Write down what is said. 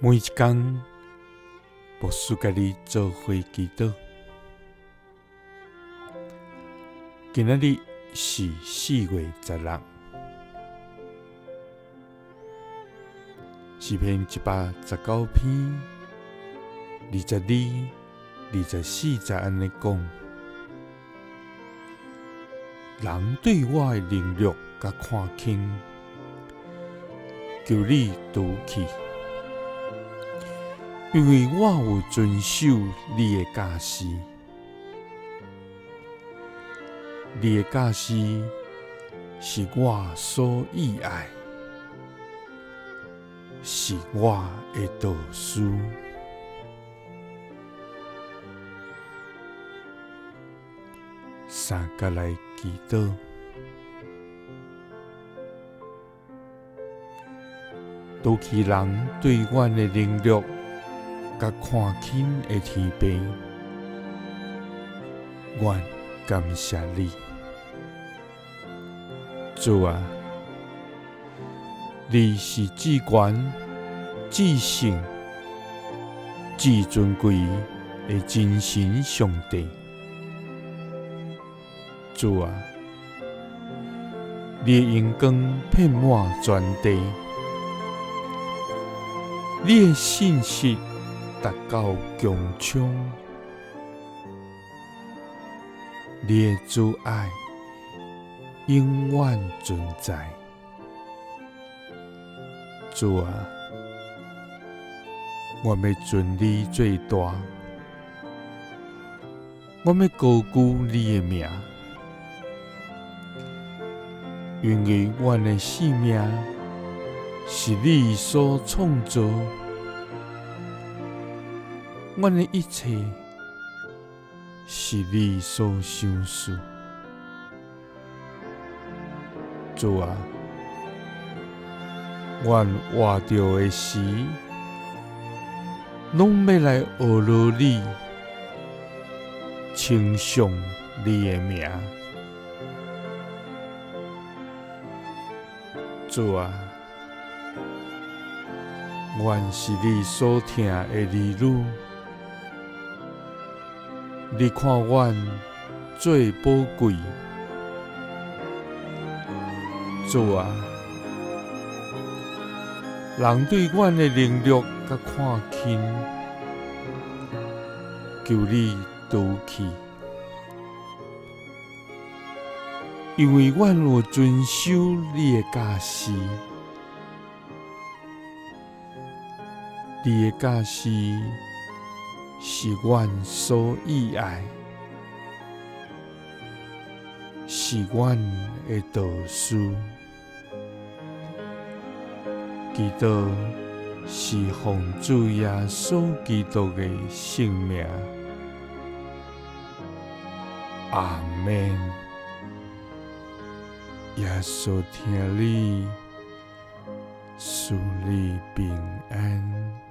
每一工，牧師佮你做伙祈禱。今仔日是4月16，詩篇119篇22、24節按呢講：人對我的凌辱佮看輕，求你除去，因為我有遵守你的教示。你的教示是我所喜愛，是我的導師。三佮來祈禱。除去人對阮的凌辱佮看輕的天父，阮感謝你，主啊，你是至懸、至聖、至尊貴的真神上帝，主啊，你的榮光遍滿全地，你的信實達到穹蒼，你的慈愛永遠存在。主啊，我欲尊你做大，我欲高舉你的名，因為阮的性命是你所創造，阮的一切是你所賞賜。主啊，阮活著的時，攏欲來阿羅你，稱頌你的名。主啊，阮是你所疼的兒女，你看阮做寶貴。主啊，人對阮的凌辱佮看輕，求你除去，因為阮有遵守你的教示，你的教示是阮所喜愛，是阮的導師。祈禱是奉主耶穌基督的聖名，阿們。耶穌疼你，賜你平安。